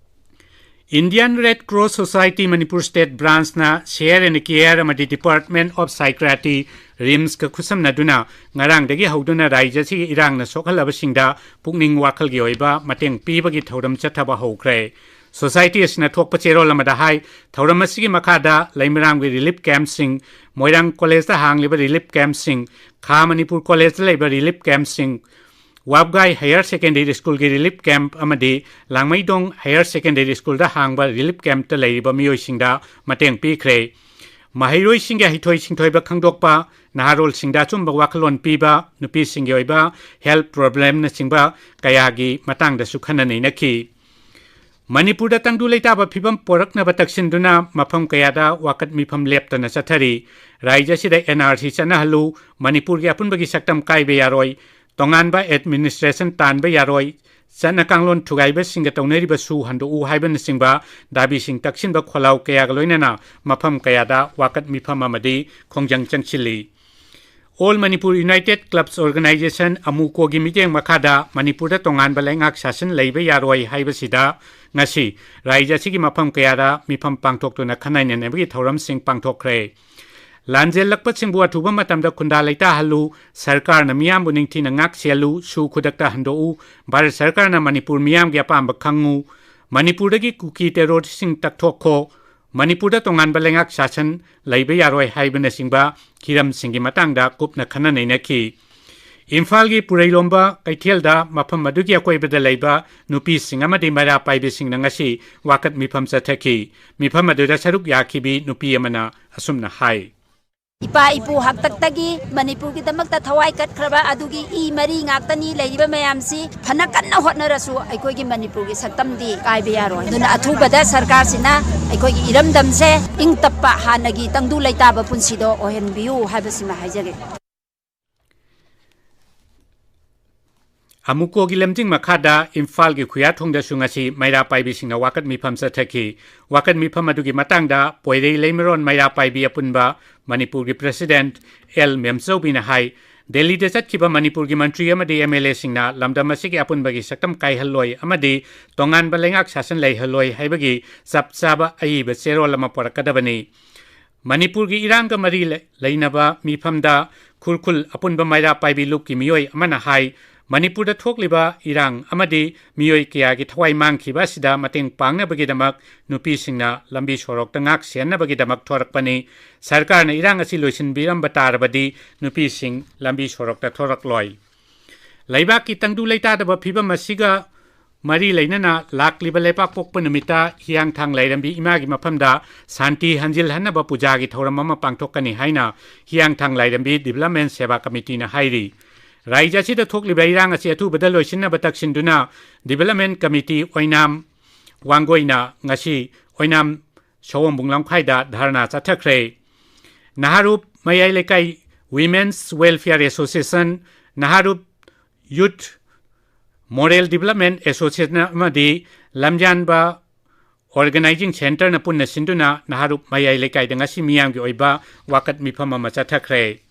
Indian Red Cross Society Manipur State Branch ꯅ Share and Care ꯑꯃꯗꯤ Department of Psychiatry, ꯔꯤꯝꯁꯀ ꯈꯨꯠꯁꯝꯅꯗꯨꯅ ꯉꯔꯥꯡꯗꯒꯤ ꯍꯧꯗꯨꯅ ꯔꯥꯖ꯭ꯌ ꯑꯁꯤꯒꯤ ꯏꯔꯥꯡꯅ ꯁꯣꯛꯍꯜꯂꯕꯁꯤꯡꯗ ꯄꯨꯛꯅꯤꯡ ꯋꯥꯈꯜꯒꯤ ꯑꯣꯏꯕ ꯃꯇꯦꯡ ꯄꯤꯕꯒꯤ ꯊꯧꯔꯝ ꯆꯠꯊꯕ ꯍꯧꯈ꯭ꯔꯦ꯫ Society ꯑꯁꯤꯅ ꯊꯣꯛꯄ ꯆꯦꯔꯣꯜ ꯑꯃꯗ ꯍꯥꯏ, ꯊꯧꯔꯝ ꯑꯁꯤꯒꯤ ꯃꯈꯥꯗ ꯂꯩꯃꯔꯥꯝꯒꯤ relief camp ꯁꯤꯡ, ꯃꯣꯏꯔꯥꯡ ꯀꯣꯂꯦꯖꯇ ꯍꯥꯡꯂꯤꯕ relief camp ꯁꯤꯡ, ꯈꯥ ꯃꯅꯤꯄꯨꯔ ꯀꯣꯂꯦꯖꯇ ꯂꯩꯕ relief camp ꯁꯤꯡ, ꯋꯥꯕꯒꯥꯏ ꯍꯥꯌꯔ ꯁꯦꯀꯦꯟꯗꯔꯤ ꯁ꯭ꯀꯨꯜꯒꯤ relief camp ꯑꯃꯗꯤ ꯂꯥꯡꯃꯩꯗꯣꯡ ꯍꯥꯌꯔ ꯁꯦꯀꯦꯟꯗꯔꯤ ꯁ꯭ꯀꯨꯜꯗ ꯍꯥꯡꯕ relief camp ꯇ ꯂꯩꯔꯤꯕ ꯃꯤꯑꯣꯏꯁꯤꯡꯗ ꯃꯇꯦꯡ ꯄꯤꯈ꯭ꯔꯦ꯫ ꯃꯍꯩꯔꯣꯏꯁꯤꯡꯒꯤ ꯍꯩꯊꯣꯏ ꯁꯤꯡꯊꯣꯏꯕ ꯈꯪꯗꯣꯛꯄ, ꯅꯍꯥꯔꯣꯜꯁꯤꯡꯗ ꯑꯆꯨꯝꯕ ꯋꯥꯈꯜꯂꯣꯟ ꯄꯤꯕ, ꯅꯨꯄꯤꯁꯤꯡꯒꯤ ꯑꯣꯏꯕ health problem ꯅꯆꯤꯡꯕ ꯀꯌꯥꯒꯤ ꯃꯇꯥꯡꯗꯁꯨ ꯈꯟꯅ ꯅꯩꯅꯈꯤ꯫ ꯃꯅꯤꯄꯨꯔꯗ ꯇꯪꯗꯨ ꯂꯩꯇꯥꯕ ꯐꯤꯕꯝ ꯄꯣꯔꯛꯅꯕ ꯇꯛꯁꯤꯟꯗꯨꯅ ꯃꯐꯝ ꯀꯌꯥꯗ ꯋꯥꯀꯠ ꯃꯤꯐꯝ ꯂꯦꯞꯇꯅ ꯆꯠꯊꯔꯤ꯫ ꯔꯥꯖ꯭ꯌ ꯑꯁꯤꯗ N R C ꯆꯠꯅꯍꯜꯂꯨ, ꯃꯅꯤꯄꯨꯔꯒꯤ ꯑꯄꯨꯟꯕꯒꯤ ꯁꯛꯇꯝ ꯀꯥꯏꯕ ꯌꯥꯔꯣꯏ, ꯇꯣꯉꯥꯟꯕ administration ꯇꯥꯟꯕ ꯌꯥꯔꯣꯏ, ꯆꯠꯅ ꯀꯥꯡꯂꯣꯟ ꯊꯨꯒꯥꯏꯕꯁꯤꯡꯒ ꯇꯧꯅꯔꯤꯕꯁꯨ ꯍꯟꯗꯣꯛꯎ ꯍꯥꯏꯕꯅꯆꯤꯡꯕ ꯗꯥꯕꯤꯁꯤꯡ ꯇꯛꯁꯤꯟꯕ ꯈꯣꯜꯂꯥꯎ ꯀꯌꯥꯒ ꯂꯣꯏꯅꯅ ꯃꯐꯝ ꯀꯌꯥꯗ ꯋꯥꯀꯠ ꯃꯤꯐꯝ ꯑꯃꯗꯤ ꯈꯣꯡꯖꯪ ꯆꯪꯁꯤꯜꯂꯤ꯫ All Manipur United Clubs Organization, ꯑꯃꯨꯀꯣꯒꯤ ꯃꯤꯠꯌꯦꯡ ꯃꯈꯥꯗ ꯃꯅꯤꯄꯨꯔꯗ ꯇꯣꯉꯥꯟꯕ ꯂꯩꯉꯥꯛ ꯁꯥꯁꯟ ꯂꯩꯕ ꯌꯥꯔꯣꯏ ꯍꯥꯏꯕꯁꯤꯗ ꯉꯁꯤ ꯔꯥꯏꯖ꯭ꯌ ꯑꯁꯤꯒꯤ ꯃꯐꯝ ꯀꯌꯥꯗ ꯃꯤꯐꯝ ꯄꯥꯡꯊꯣꯛꯇꯨꯅ ꯈꯟꯅ ꯅꯩꯅꯕꯒꯤ ꯊꯧꯔꯝꯁꯤꯡ ꯄꯥꯡꯊꯣꯛꯈ꯭ꯔꯦ꯫ ꯂꯥꯟꯖꯦꯜꯂꯛꯄꯁꯤꯡꯕꯨ ꯑꯊꯨꯕ ꯃꯇꯝꯗ ꯈꯨꯟꯗꯥ ꯂꯩꯇꯥꯍꯜꯂꯨ, ꯁꯔꯀꯥꯔꯅ ꯃꯤꯌꯥꯝꯕꯨ ꯅꯤꯡꯊꯤꯅ ꯉꯥꯛ ꯁꯦꯜꯂꯨ, ꯁꯨ ꯈꯨꯗꯛꯇ ꯍꯟꯗꯣꯛꯎ, ꯚꯥꯔꯠ ꯁꯔꯀꯥꯔꯅ ꯃꯅꯤꯄꯨꯔ ꯃꯤꯌꯥꯝꯒꯤ ꯑꯄꯥꯝꯕ ꯈꯪꯉꯨ, ꯃꯅꯤꯄꯨꯔꯗꯒꯤ ꯀꯨꯀꯤ ꯇꯦꯔꯣꯔꯤꯁ꯭ꯠꯁꯤꯡ ꯇꯛꯊꯣꯛꯈꯣ, ꯃꯅꯤꯄꯨꯔꯗ ꯇꯣꯉꯥꯟꯕ ꯂꯩꯉꯥꯛ ꯁꯥꯁꯟ ꯂꯩꯕ ꯌꯥꯔꯣꯏ ꯍꯥꯏꯕꯅꯆꯤꯡꯕ ꯍꯤꯔꯝꯁꯤꯡꯒꯤ ꯃꯇꯥꯡꯗ ꯀꯨꯞꯅ ꯈꯟꯅ ꯅꯩꯅꯈꯤ꯫ ꯏꯝꯐꯥꯜꯒꯤ ꯄꯨꯔꯩꯂꯣꯝꯕ ꯀꯩꯊꯦꯜꯗ ꯃꯐꯝ ꯑꯗꯨꯒꯤ ꯑꯀꯣꯏꯕꯗ ꯂꯩꯕ ꯅꯨꯄꯤꯁꯤꯡ ꯑꯃꯗꯤ ꯃꯩꯔꯥ ꯄꯥꯏꯕꯤꯁꯤꯡꯅ ꯉꯁꯤ ꯋꯥꯀꯠ ꯃꯤꯐꯝ ꯆꯠꯊꯈꯤ꯫ ꯃꯤꯐꯝ ꯑꯗꯨꯗ ꯁꯔꯨꯛ ꯌꯥꯈꯤꯕꯤ ꯅꯨꯄꯤ ꯑꯃꯅ ꯑꯁꯨꯝꯅ ꯍꯥꯏ꯫ ꯏꯄꯥ ꯏꯄꯨ ꯍꯥꯛꯇꯛꯇꯒꯤ ꯃꯅꯤꯄꯨꯔꯒꯤꯗꯃꯛꯇ ꯊꯋꯥꯏ ꯀꯠꯈ꯭ꯔꯕ ꯑꯗꯨꯒꯤ ꯏ ꯃꯔꯤ ꯉꯥꯛꯇꯅꯤ ꯂꯩꯔꯤꯕ ꯃꯌꯥꯝꯁꯤ꯫ ꯐꯅ ꯀꯟꯅ ꯍꯣꯠꯅꯔꯁꯨ ꯑꯩꯈꯣꯏꯒꯤ ꯃꯅꯤꯄꯨꯔꯒꯤ ꯁꯛꯇꯝꯗꯤ ꯀꯥꯏꯕ ꯌꯥꯔꯣꯏ꯫ ꯑꯗꯨꯅ ꯑꯊꯨꯕꯗ ꯁꯔꯀꯥꯔꯁꯤꯅ ꯑꯩꯈꯣꯏꯒꯤ ꯏꯔꯝꯗꯝꯁꯦ ꯏꯪ ꯇꯞꯄ, ꯍꯥꯟꯅꯒꯤ ꯇꯪꯗꯨ ꯂꯩꯇꯥꯕ ꯄꯨꯟꯁꯤꯗꯣ ꯑꯣꯏꯍꯟꯕꯤꯌꯨ ꯍꯥꯏꯕꯁꯤꯃ ꯍꯥꯏꯖꯒꯦ꯫ ꯑꯃꯨꯀꯣꯒꯤ ꯂꯝꯖꯤꯡ ꯃꯈꯥꯗ ꯏꯝꯐꯥꯜꯒꯤ ꯈꯨꯌꯥꯊꯣꯡꯗꯁꯨ ꯉꯁꯤ ꯃꯩꯔꯥ ꯄꯥꯏꯕꯤꯁꯤꯡꯅ ꯋꯥꯀꯠ ꯃꯤꯐꯝ ꯆꯠꯊꯈꯤ꯫ ꯋꯥꯀꯠ ꯃꯤꯐꯝ ꯑꯗꯨꯒꯤ ꯃꯇꯥꯡꯗ ꯄꯣꯏꯔꯩ ꯂꯩꯃꯔꯣꯟ ꯃꯩꯔꯥ ꯄꯥꯏꯕꯤ ꯑꯄꯨꯟꯕ ꯃꯅꯤꯄꯨꯔꯒꯤ ꯄ꯭ꯔꯦꯁꯤꯗꯦꯟꯠ ꯑꯦꯜ ꯃꯦꯝꯆꯧꯕꯤꯅ ꯍꯥꯏ, ꯗꯦꯜꯂꯤꯗ ꯆꯠꯈꯤꯕ ꯃꯅꯤꯄꯨꯔꯒꯤ ꯃꯟꯇ꯭ꯔꯤ ꯑꯃꯗꯤ ꯑꯦꯝ ꯑꯦꯜ ꯑꯦꯁꯤꯡꯅ ꯂꯝꯗꯝ ꯑꯁꯤꯒꯤ ꯑꯄꯨꯟꯕꯒꯤ ꯁꯛꯇꯝ ꯀꯥꯏꯍꯜꯂꯣꯏ ꯑꯃꯗꯤ ꯇꯣꯉꯥꯟꯕ ꯂꯩꯉꯥꯛ ꯁꯥꯁꯟ ꯂꯩꯍꯜꯂꯣꯏ ꯍꯥꯏꯕꯒꯤ ꯆꯞ ꯆꯥꯕ ꯑꯏꯕ ꯆꯦꯔꯣꯜ ꯑꯃ ꯄꯨꯔꯛꯀꯗꯕꯅꯤ꯫ ꯃꯅꯤꯄꯨꯔꯒꯤ ꯏꯔꯥꯡꯒ ꯃꯔꯤ ꯂꯩ-, ꯂꯩꯅꯕ ꯃꯤꯐꯝꯗ ꯈꯨꯔꯈꯨꯜ ꯑꯄꯨꯟꯕ ꯃꯩꯔꯥ ꯄꯥꯏꯕꯤ ꯂꯨꯞꯀꯤ ꯃꯤꯑꯣꯏ ꯑꯃꯅ ꯍꯥꯏ, ꯃꯅꯤꯄꯨꯔꯗ ꯊꯣꯛꯂꯤꯕ ꯏꯔꯥꯡ ꯑꯃꯗꯤ ꯃꯤꯑꯣꯏ ꯀꯌꯥꯒꯤ ꯊꯋꯥꯏ ꯃꯥꯡꯈꯤꯕ ꯑꯁꯤꯗ ꯃꯇꯦꯡ ꯄꯥꯡꯅꯕꯒꯤꯗꯃꯛ ꯅꯨꯄꯤꯁꯤꯡꯅ ꯂꯝꯕꯤ ꯁꯣꯔꯣꯛꯇ ꯉꯥꯛ ꯁꯦꯟꯅꯕꯒꯤꯗꯃꯛ ꯊꯣꯔꯛꯄꯅꯤ꯫ ꯁꯔꯀꯥꯔꯅ ꯏꯔꯥꯡ ꯑꯁꯤ ꯂꯣꯏꯁꯤꯟꯕꯤꯔꯝꯕ ꯇꯥꯔꯕꯗꯤ ꯅꯨꯄꯤꯁꯤꯡ ꯂꯝꯕꯤ ꯁꯣꯔꯣꯛꯇ ꯊꯣꯔꯛꯂꯣꯏ꯫ ꯂꯩꯕꯥꯛꯀꯤ ꯇꯪꯗꯨ ꯂꯩꯇꯥꯗꯕ ꯐꯤꯕꯝ ꯑꯁꯤꯒ ꯃꯔꯤ ꯂꯩꯅꯅ ꯂꯥꯛꯂꯤꯕ ꯂꯩꯄꯥꯛꯄꯣꯛꯄ ꯅꯨꯃꯤꯠꯇ ꯍꯤꯌꯥꯡꯊꯥꯡ ꯂꯥꯏꯔꯦꯝꯕꯤ ꯏꯃꯥꯒꯤ ꯃꯐꯝꯗ ꯁꯥꯟꯇꯤ ꯍꯟꯖꯤꯜꯍꯟꯅꯕ ꯄꯨꯖꯥꯒꯤ ꯊꯧꯔꯝ ꯑꯃ ꯄꯥꯡꯊꯣꯛꯀꯅꯤ ꯍꯥꯏꯅ ꯍꯤꯌꯥꯡꯊꯥꯡ ꯂꯥꯏꯔꯦꯝꯕꯤ ꯗꯤꯕꯦꯂꯞꯃꯦꯟ ꯁꯦꯕꯥ ꯀꯃꯤꯇꯤꯅ ꯍꯥꯏꯔꯤ꯫ ꯔꯥꯏꯖ꯭ꯌ ꯑꯁꯤꯗ ꯊꯣꯛꯂꯤꯕ ꯏꯔꯥꯡ ꯑꯁꯤ ꯑꯊꯨꯕꯗ ꯂꯣꯏꯁꯤꯟꯅꯕ ꯇꯛꯁꯤꯟꯗꯨꯅ ꯗꯤꯕꯦꯂꯞꯃꯦꯟ ꯀꯃꯤꯇꯤ ꯑꯣꯏꯅꯥꯝ ꯋꯥꯡꯒꯣꯏꯅ ꯉꯁꯤ ꯑꯣꯏꯅꯥꯝ ꯁꯑꯣꯝꯕꯨꯡ ꯂꯝꯈꯥꯏꯗ ꯙꯔꯅꯥ ꯆꯠꯊꯈ꯭ꯔꯦ꯫ ꯅꯍꯥꯔꯨꯞ ꯃꯌꯥꯏ ꯂꯩꯀꯥꯏ Women's Welfare Association, ꯅꯍꯥꯔꯨꯞ Youth Moral Development Association ꯑꯃꯗꯤ ꯂꯝꯌꯥꯟꯕ Organising Centreꯅ ꯄꯨꯟꯅ ꯁꯤꯟꯗꯨꯅ ꯅꯍꯥꯔꯨꯞ ꯃꯌꯥꯏ ꯂꯩꯀꯥꯏꯗ ꯉꯁꯤ ꯃꯤꯌꯥꯝꯒꯤ ꯑꯣꯏꯕ ꯋꯥꯀꯠ ꯃꯤꯐꯝ ꯑꯃ ꯆꯠꯊꯈ꯭ꯔꯦ꯫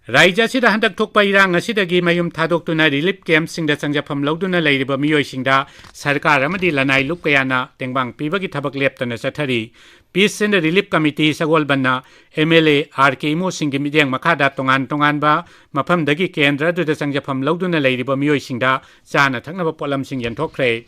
ꯔꯥꯖ꯭ꯌ ꯑꯁꯤꯗ ꯍꯟꯗꯛ ꯊꯣꯛꯄ ꯏꯔꯥꯡ ꯑꯁꯤꯗꯒꯤ ꯃꯌꯨꯝ ꯊꯥꯗꯣꯛꯇꯨꯅ ꯔꯤꯂꯤꯐ ꯀꯦꯝꯞꯁꯤꯡꯗ ꯆꯪꯖꯐꯝ ꯂꯧꯗꯨꯅ ꯂꯩꯔꯤꯕ ꯃꯤꯑꯣꯏꯁꯤꯡꯗ ꯁꯔꯀꯥꯔ ꯑꯃꯗꯤ ꯂꯅꯥꯏ ꯂꯨꯞ ꯀꯌꯥꯅ ꯇꯦꯡꯕꯥꯡ ꯄꯤꯕꯒꯤ ꯊꯕꯛ ꯂꯦꯞꯇꯅ ꯆꯠꯊꯔꯤ꯫ Peace and Relief Committee ꯁꯒꯣꯜꯕꯟꯅ MLA R K ꯏꯃꯣꯁꯤꯡꯒꯤ ꯃꯤꯠꯌꯦꯡ ꯃꯈꯥꯗ ꯇꯣꯉꯥꯟ ꯇꯣꯉꯥꯟꯕ ꯃꯐꯝꯗꯒꯤ ꯀꯦꯟꯗ꯭ꯔ ꯑꯗꯨꯗ ꯆꯪꯖꯐꯝ ꯂꯧꯗꯨꯅ ꯂꯩꯔꯤꯕ ꯃꯤꯑꯣꯏꯁꯤꯡꯗ ꯆꯥꯅ ꯊꯛꯅꯕ ꯄꯣꯠꯂꯝꯁꯤꯡ ꯌꯦꯟꯊꯣꯛꯈ꯭ꯔꯦ꯫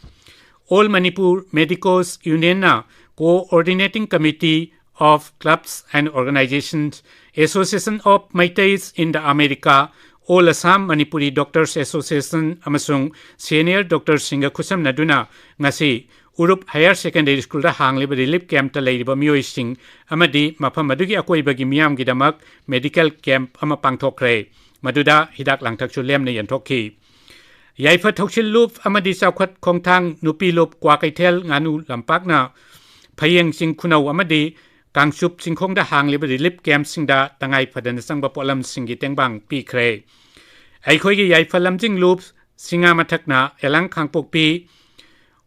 All Manipur Medicos Unionꯅ Coordinating Committee of Clubs and Organizations, Association of Meiteis in the America, All Assam Manipuri Doctors Association ꯑꯃꯁꯨꯡ senior doctorꯁꯤꯡꯒ ꯈꯨꯠꯁꯝꯅꯗꯨꯅ ꯉꯁꯤ ꯎꯔꯨꯞ Higher Secondary Schoolꯗ ꯍꯥꯡꯂꯤꯕ ꯔꯤꯂꯤꯐ ꯀꯦꯝꯞꯇ ꯂꯩꯔꯤꯕ ꯃꯤꯑꯣꯏꯁꯤꯡ ꯑꯃꯗꯤ ꯃꯐꯝ ꯑꯗꯨꯒꯤ ꯑꯀꯣꯏꯕꯒꯤ ꯃꯤꯌꯥꯝꯒꯤꯗꯃꯛ ꯃꯦꯗꯤꯀꯦꯜ ꯀꯦꯝꯞ ꯑꯃ ꯄꯥꯡꯊꯣꯛꯈ꯭ꯔꯦ꯫ ꯃꯗꯨꯗ ꯍꯤꯗꯥꯛ ꯂꯥꯡꯊꯛꯁꯨ ꯂꯦꯝꯅ ꯌꯦꯟꯊꯣꯛꯈꯤ꯫ ꯌꯥꯏꯐ ꯊꯧꯁꯤꯜ ꯂꯨꯞ ꯑꯃꯗꯤ ꯆꯥꯎꯈꯠ ꯈꯣꯡꯊꯥꯡ ꯅꯨꯄꯤ ꯂꯨꯞ ꯀ꯭ꯋꯥꯀꯩꯊꯦꯜ ꯉꯥꯅꯨ ꯂꯝꯄꯥꯛꯅ ꯐꯌꯦꯡ ꯆꯤꯡꯈꯨꯅꯧ ꯑꯃꯗꯤ ꯀꯥꯡꯆꯨꯞ ꯆꯤꯡꯈꯣꯡꯗ ꯍꯥꯡꯂꯤꯕ ꯔꯤꯂꯤꯐ ꯀꯦꯝꯞꯁꯤꯡꯗ ꯇꯉꯥꯏ ꯐꯗꯅ ꯆꯪꯕ ꯄꯣꯠꯂꯝꯁꯤꯡꯒꯤ ꯇꯦꯡꯕꯥꯡ ꯄꯤꯈ꯭ꯔꯦ꯫ ꯑꯩꯈꯣꯏꯒꯤ ꯌꯥꯏꯐ ꯂꯝꯖꯤꯡ ꯂꯨꯞ ꯁꯤꯡꯉꯥ ꯃꯊꯛꯅ ꯑꯦꯂꯥꯡ ꯈꯥꯡꯄꯣꯛꯄꯤ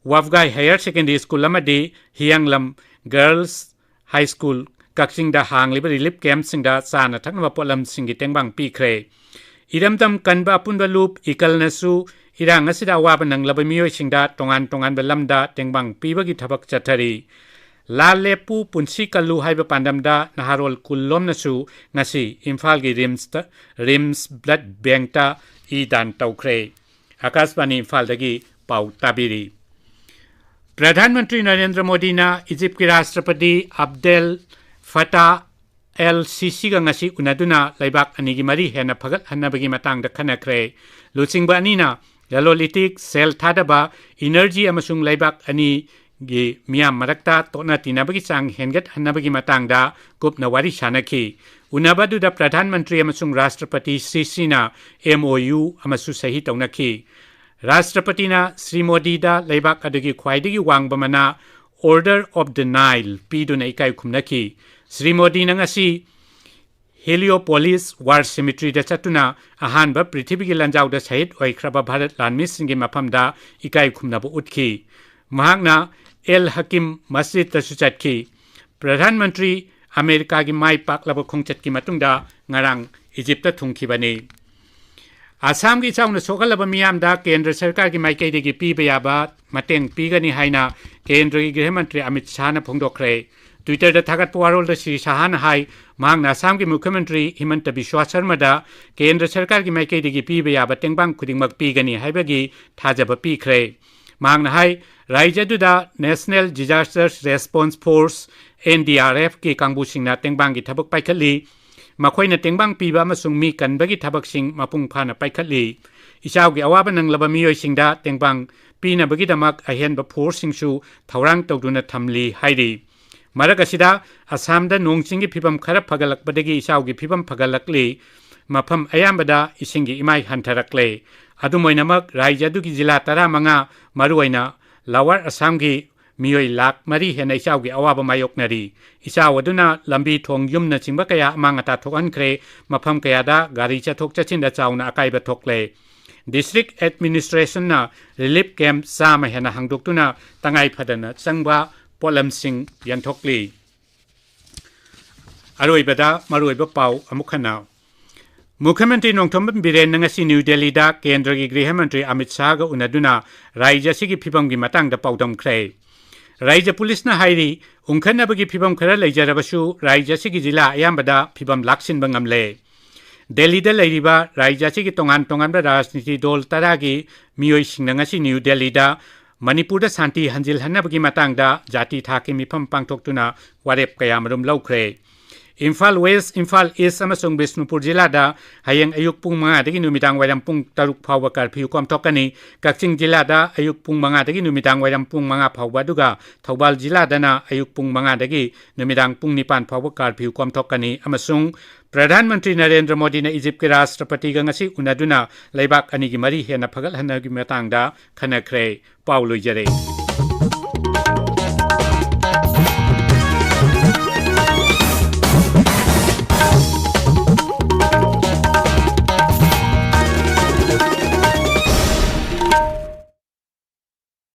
ꯋꯥꯐꯒꯥꯏ Higher Secondary School ꯑꯃꯗꯤ ꯍꯤꯌꯥꯡꯂꯝ Girls High School ꯀꯛꯆꯤꯡꯗ ꯍꯥꯡꯂꯤꯕ ꯔꯤꯂꯤꯐ ꯀꯦꯝꯞꯁꯤꯡꯗ ꯆꯥꯅ ꯊꯛꯅꯕ ꯄꯣꯠꯂꯝꯁꯤꯡꯒꯤ ꯇꯦꯡꯕꯥꯡ ꯄꯤꯈ꯭ꯔꯦ꯫ ꯏꯔꯝꯗꯝ ꯀꯟꯕ ꯑꯄꯨꯟꯕ ꯂꯨꯞ ꯏꯀꯜꯅꯁꯨ ꯏꯔꯥꯡ ꯑꯁꯤꯗ ꯑꯋꯥꯕ ꯅꯪꯂꯕ ꯃꯤꯑꯣꯏꯁꯤꯡꯗ ꯇꯣꯉꯥꯟ ꯇꯣꯉꯥꯟꯕ ꯂꯝꯗ ꯇꯦꯡꯕꯥꯡ ꯄꯤꯕꯒꯤ ꯊꯕꯛ ꯆꯠꯊꯔꯤ꯫ ꯂꯥꯜ ꯂꯦꯞꯄꯨ ꯄꯨꯟꯁꯤ ꯀꯜꯂꯨ ꯍꯥꯏꯕ ꯄꯥꯟꯗꯝꯗ ꯅꯍꯥꯔꯣꯜ ꯀꯨꯟ ꯂꯣꯝꯅꯁꯨ ꯉꯁꯤ ꯏꯝꯐꯥꯜꯒꯤ ꯔꯤꯝꯁꯇ, ꯔꯤꯝꯁ ꯕ꯭ꯂꯗ ꯕꯦꯡꯛꯇ ꯏ ꯗꯥꯟ ꯇꯧꯈ꯭ꯔꯦ꯫ ꯑꯀꯥꯁꯕꯥꯅꯤ ꯏꯝꯐꯥꯜꯗꯒꯤ ꯄꯥꯎ ꯇꯥꯕꯤꯔꯤ꯫ ꯄ꯭ꯔꯙꯥꯟ ꯃꯟꯇ꯭ꯔꯤ ꯅꯔꯦꯟꯗ꯭ꯔ ꯃꯣꯗꯤꯅ ꯏꯖꯤꯞꯀꯤ ꯔꯥꯁꯇ꯭ꯔꯄꯇꯤ ꯑꯕꯗꯦꯜ ꯐꯇꯥ ꯑꯦꯜ ꯁꯤꯁꯤꯒ ꯉꯁꯤ ꯎꯅꯗꯨꯅ ꯂꯩꯕꯥꯛ ꯑꯅꯤꯒꯤ ꯃꯔꯤ ꯍꯦꯟꯅ ꯐꯒꯠꯍꯟꯅꯕꯒꯤ ꯃꯇꯥꯡꯗ ꯈꯟꯅꯈ꯭ꯔꯦ꯫ ꯂꯨꯆꯤꯡꯕ ꯑꯅꯤꯅ ꯂꯂꯣꯟ ꯏꯇꯤꯛ, ꯁꯦꯜ ꯊꯥꯗꯕ, ꯏꯅꯔꯖꯤ ꯑꯃꯁꯨꯡ ꯂꯩꯕꯥꯛ ꯑꯅꯤꯒꯤ ꯃꯤꯌꯥꯝ ꯃꯔꯛꯇ ꯇꯣꯠꯅ ꯇꯤꯟꯅꯕꯒꯤ ꯆꯥꯡ ꯍꯦꯟꯒꯠꯍꯟꯅꯕꯒꯤ ꯃꯇꯥꯡꯗ ꯀꯨꯞꯅ ꯋꯥꯔꯤ ꯁꯥꯅꯈꯤ꯫ ꯎꯅꯕ ꯑꯗꯨꯗ ꯄ꯭ꯔꯙꯥꯟ ꯃꯟꯇ꯭ꯔꯤ ꯑꯃꯁꯨꯡ ꯔꯥꯁꯇ꯭ꯔꯄꯇꯤ ꯁꯤꯁꯤꯅ MOU ꯑꯃꯁꯨ ꯁꯍꯤ ꯇꯧꯅꯈꯤ꯫ ꯔꯥꯁꯇ꯭ꯔꯄꯇꯤꯅ ꯁ꯭ꯔꯤ ꯃꯣꯗꯤꯗ ꯂꯩꯕꯥꯛ ꯑꯗꯨꯒꯤ ꯈ꯭ꯋꯥꯏꯗꯒꯤ ꯋꯥꯡꯕ ꯃꯅꯥ Order of the Nile ꯄꯤꯗꯨꯅ ꯏꯀꯥꯏ ꯈꯨꯝꯅꯈꯤ꯫ ꯁ꯭ꯔꯤ ꯃꯣꯗꯤꯅ ꯉꯁꯤ ꯍꯦꯂꯤꯌꯣꯄꯣꯂꯤꯁ ꯋꯥꯔ ꯁꯤꯃꯤꯇ꯭ꯔꯤꯗ ꯆꯠꯇꯨꯅ ꯑꯍꯥꯟꯕ ꯄ꯭ꯔꯤꯊꯤꯕꯤꯒꯤ ꯂꯥꯟꯖꯥꯎꯗ ꯁꯍꯤꯗ ꯑꯣꯏꯈ꯭ꯔꯕ ꯚꯥꯔꯠ ꯂꯥꯟꯃꯤꯁꯤꯡꯒꯤ ꯃꯐꯝꯗ ꯏꯀꯥꯏ ꯈꯨꯝꯅꯕ ꯎꯠꯈꯤ꯫ ꯃꯍꯥꯛꯅ ꯑꯦꯜ ꯍꯀꯤꯝ ꯃꯁꯖꯤꯗꯇꯁꯨ ꯆꯠꯈꯤ꯫ ꯄ꯭ꯔꯙꯥꯟ ꯃꯟꯇ꯭ꯔꯤ ꯑꯃꯦꯔꯤꯀꯥꯒꯤ ꯃꯥꯏ ꯄꯥꯛꯂꯕ ꯈꯣꯡꯆꯠꯀꯤ ꯃꯇꯨꯡꯗ ꯉꯔꯥꯡ ꯏꯖꯤꯞꯇ ꯊꯨꯡꯈꯤꯕꯅꯤ꯫ ꯑꯁꯥꯝꯒꯤ ꯏꯆꯥꯎꯅ ꯁꯣꯛꯍꯜꯂꯕ ꯃꯤꯌꯥꯝꯗ ꯀꯦꯟꯗ꯭ꯔ ꯁꯔꯀꯥꯔꯒꯤ ꯃꯥꯏꯀꯩꯗꯒꯤ ꯄꯤꯕ ꯌꯥꯕ ꯃꯇꯦꯡ ꯄꯤꯒꯅꯤ ꯍꯥꯏꯅ ꯀꯦꯟꯗ꯭ꯔꯒꯤ ꯒ꯭ꯔꯤꯍ ꯃꯟꯇ꯭ꯔꯤ ꯑꯃꯤꯠ ꯁꯥꯍꯅ ꯐꯣꯡꯗꯣꯛꯈ꯭ꯔꯦ꯫ Twitter-ꯗ ꯊꯥꯒꯠꯄ ꯋꯥꯔꯣꯜꯗ ꯁ꯭ꯔꯤ ꯁꯥꯍꯅ ꯍꯥꯏ, ꯃꯍꯥꯛꯅ ꯑꯁꯥꯝꯒꯤ ꯃꯨꯈ꯭ꯌ ꯃꯟꯇ꯭ꯔꯤ ꯍꯤꯃꯟꯇ ꯕꯤꯁ꯭ꯋꯥ ꯁꯔꯃꯗ ꯀꯦꯟꯗ꯭ꯔ ꯁꯔꯀꯥꯔꯒꯤ ꯃꯥꯏꯀꯩꯗꯒꯤ ꯄꯤꯕ ꯌꯥꯕ ꯇꯦꯡꯕꯥꯡ ꯈꯨꯗꯤꯡꯃꯛ ꯄꯤꯒꯅꯤ ꯍꯥꯏꯕꯒꯤ ꯊꯥꯖꯕ ꯄꯤꯈ꯭ꯔꯦ꯫ ꯃꯍꯥꯛꯅ ꯍꯥꯏ, ꯔꯥꯏꯖ꯭ꯌ ꯑꯗꯨꯗ National Disaster Response Force, N D R F-ꯀꯤ ꯀꯥꯡꯕꯨꯁꯤꯡꯅ ꯇꯦꯡꯕꯥꯡꯒꯤ ꯊꯕꯛ ꯄꯥꯏꯈꯠꯂꯤ꯫ ꯃꯈꯣꯏꯅ ꯇꯦꯡꯕꯥꯡ ꯄꯤꯕ ꯑꯃꯁꯨꯡ ꯃꯤ ꯀꯟꯕꯒꯤ ꯊꯕꯛꯁꯤꯡ ꯃꯄꯨꯡ ꯐꯥꯅ ꯄꯥꯏꯈꯠꯂꯤ꯫ ꯏꯆꯥꯎꯒꯤ ꯑꯋꯥꯕ ꯅꯪꯂꯕ ꯃꯤꯑꯣꯏꯁꯤꯡꯗ ꯇꯦꯡꯕꯥꯡ ꯄꯤꯅꯕꯒꯤꯗꯃꯛ ꯑꯍꯦꯟꯕ ꯐꯣꯔꯁꯁꯤꯡꯁꯨ ꯊꯧꯔꯥꯡ ꯇꯧꯗꯨꯅ ꯊꯝꯂꯤ ꯍꯥꯏꯔꯤ꯫ ꯃꯔꯛ ꯑꯁꯤꯗ, ꯑꯁꯥꯝꯗ ꯅꯣꯡ ꯆꯤꯡꯒꯤ ꯐꯤꯕꯝ ꯈꯔ ꯐꯒꯠꯂꯛꯄꯗꯒꯤ ꯏꯆꯥꯎꯒꯤ ꯐꯤꯕꯝ ꯐꯒꯠꯂꯛꯂꯤ꯫ ꯃꯐꯝ ꯑꯌꯥꯝꯕꯗ ꯏꯁꯤꯡꯒꯤ ꯏꯃꯥꯏ ꯍꯟꯊꯔꯛꯂꯦ꯫ ꯑꯗꯨꯝ ꯑꯣꯏꯅꯃꯛ, ꯔꯥꯏꯖ꯭ꯌ ꯑꯗꯨꯒꯤ ꯖꯤꯂꯥ ꯇꯔꯥꯃꯉꯥ, ꯃꯔꯨꯑꯣꯏꯅ ꯂꯋꯥꯔ ꯑꯁꯥꯝꯒꯤ ꯃꯤꯑꯣꯏ ꯂꯥꯈ ꯃꯔꯤ ꯍꯦꯟꯅ ꯏꯆꯥꯎꯒꯤ ꯑꯋꯥꯕ ꯃꯥꯌꯣꯛꯅꯔꯤ꯫ ꯏꯆꯥꯎ ꯑꯗꯨꯅ ꯂꯝꯕꯤ ꯊꯣꯡ, ꯌꯨꯝꯅꯆꯤꯡꯕ ꯀꯌꯥ ꯑꯃꯥꯡ ꯑꯇꯥ ꯊꯣꯛꯍꯟꯈ꯭ꯔꯦ꯫ ꯃꯐꯝ ꯀꯌꯥꯗ ꯒꯥꯔꯤ ꯆꯠꯊꯣꯛ ꯆꯠꯁꯤꯟꯗ ꯆꯥꯎꯅ ꯑꯀꯥꯏꯕ ꯊꯣꯛꯂꯦ꯫ District Administration-ꯅ relief camp ꯆꯥꯝꯃ ꯍꯦꯟꯅ ꯍꯥꯡꯗꯣꯛꯇꯨꯅ ꯇꯉꯥꯏ ꯐꯗꯅ ꯆꯪꯕ ꯄꯣꯠꯂꯝꯁꯤꯡ ꯌꯦꯟꯊꯣꯛꯂꯤ꯫ ꯑꯔꯣꯏꯕꯗ ꯃꯔꯨꯑꯣꯏꯕ ꯄꯥꯎ ꯑꯃꯨꯛ ꯍꯟꯅ꯫ ꯃꯨꯈ꯭ꯌ ꯃꯟꯇ꯭ꯔꯤ ꯅꯣꯡꯊꯣꯝꯕꯝ ꯕꯤꯔꯦꯟꯅ ꯉꯁꯤ ꯅ꯭ꯌꯨ ꯗꯦꯜꯂꯤꯗ ꯀꯦꯟꯗ꯭ꯔꯒꯤ ꯒ꯭ꯔꯤꯍ ꯃꯟꯇ꯭ꯔꯤ ꯑꯃꯤꯠ ꯁꯥꯍꯒ ꯎꯅꯗꯨꯅ ꯔꯥꯏꯖ꯭ꯌ ꯑꯁꯤꯒꯤ ꯐꯤꯕꯝꯒꯤ ꯃꯇꯥꯡꯗ ꯄꯥꯎꯗꯝꯈ꯭ꯔꯦ꯫ ꯔꯥꯏꯖ꯭ꯌ ꯄꯨꯂꯤꯁꯅ ꯍꯥꯏꯔꯤ, ꯎꯪꯈꯠꯅꯕꯒꯤ ꯐꯤꯕꯝ ꯈꯔ ꯂꯩꯖꯔꯕꯁꯨ ꯔꯥꯏꯖ꯭ꯌ ꯑꯁꯤꯒꯤ ꯖꯤꯂꯥ ꯑꯌꯥꯝꯕꯗ ꯐꯤꯕꯝ ꯂꯥꯛꯁꯤꯟꯕ ꯉꯝꯂꯦ꯫ ꯗꯦꯜꯂꯤꯗ ꯂꯩꯔꯤꯕ ꯔꯥꯏꯖ꯭ꯌ ꯑꯁꯤꯒꯤ ꯇꯣꯉꯥꯟ ꯇꯣꯉꯥꯟꯕ ꯔꯥꯖꯅꯤꯇꯤ ꯗꯣꯜ ꯇꯔꯥꯒꯤ ꯃꯤꯑꯣꯏꯁꯤꯡꯅ ꯉꯁꯤ ꯅ꯭ꯌꯨ ꯗꯦꯜꯂꯤꯗ ꯃꯅꯤꯄꯨꯔꯗ ꯁꯥꯟꯇꯤ ꯍꯟꯖꯤꯜꯍꯟꯅꯕꯒꯤ ꯃꯇꯥꯡꯗ ꯖꯥꯇꯤ ꯊꯥꯛꯀꯤ ꯃꯤꯐꯝ ꯄꯥꯡꯊꯣꯛꯇꯨꯅ ꯋꯥꯔꯦꯞ ꯀꯌꯥꯃꯔꯨꯝ ꯂꯧꯈ꯭ꯔꯦ꯫ ꯏꯝꯐꯥꯜ ꯋꯦꯁ, ꯏꯝꯐꯥꯜ ꯏꯁ ꯑꯃꯁꯨꯡ ꯕꯤꯁꯅꯨꯄꯨꯔ ꯖꯤꯂꯥꯗ ꯍꯌꯦꯡ ꯑꯌꯨꯛ ꯄꯨꯡ ꯃꯉꯥꯗꯒꯤ ꯅꯨꯃꯤꯗꯥꯡ ꯋꯥꯏꯔꯝ ꯄꯨꯡ ꯇꯔꯨꯛ ꯐꯥꯎꯕ ꯀꯔꯐ꯭ꯌꯨ ꯀꯣꯝꯊꯣꯛꯀꯅꯤ꯫ ꯀꯛꯆꯤꯡ ꯖꯤꯂꯥꯗ ꯑꯌꯨꯛ ꯄꯨꯡ ꯃꯉꯥꯗꯒꯤ ꯅꯨꯃꯤꯗꯥꯡ ꯋꯥꯏꯔꯝ ꯄꯨꯡ ꯃꯉꯥ ꯐꯥꯎꯕ, ꯑꯗꯨꯒ ꯊꯧꯕꯥꯜ ꯖꯤꯂꯥꯗꯅ ꯑꯌꯨꯛ ꯄꯨꯡ ꯃꯉꯥꯗꯒꯤ ꯅꯨꯃꯤꯗꯥꯡ ꯄꯨꯡ ꯅꯤꯄꯥꯟ ꯐꯥꯎꯕ ꯀꯔꯐ꯭ꯌꯨ ꯀꯣꯝꯊꯣꯛꯀꯅꯤ ꯑꯃꯁꯨꯡ ꯄ꯭ꯔꯙꯥꯟ ꯃꯟꯇ꯭ꯔꯤ ꯅꯔꯦꯟꯗ꯭ꯔ ꯃꯣꯗꯤꯅ ꯏꯖꯤꯞꯀꯤ ꯔꯥꯁꯇ꯭ꯔꯄꯇꯤꯒ ꯉꯁꯤ ꯎꯅꯗꯨꯅ ꯂꯩꯕꯥꯛ ꯑꯅꯤꯒꯤ ꯃꯔꯤ ꯍꯦꯟꯅ ꯐꯒꯠꯍꯟꯅꯕꯒꯤ ꯃꯇꯥꯡꯗ ꯈꯟꯅꯈ꯭ꯔꯦ꯫ ꯄꯥꯎ ꯂꯣꯏꯖꯔꯦ꯫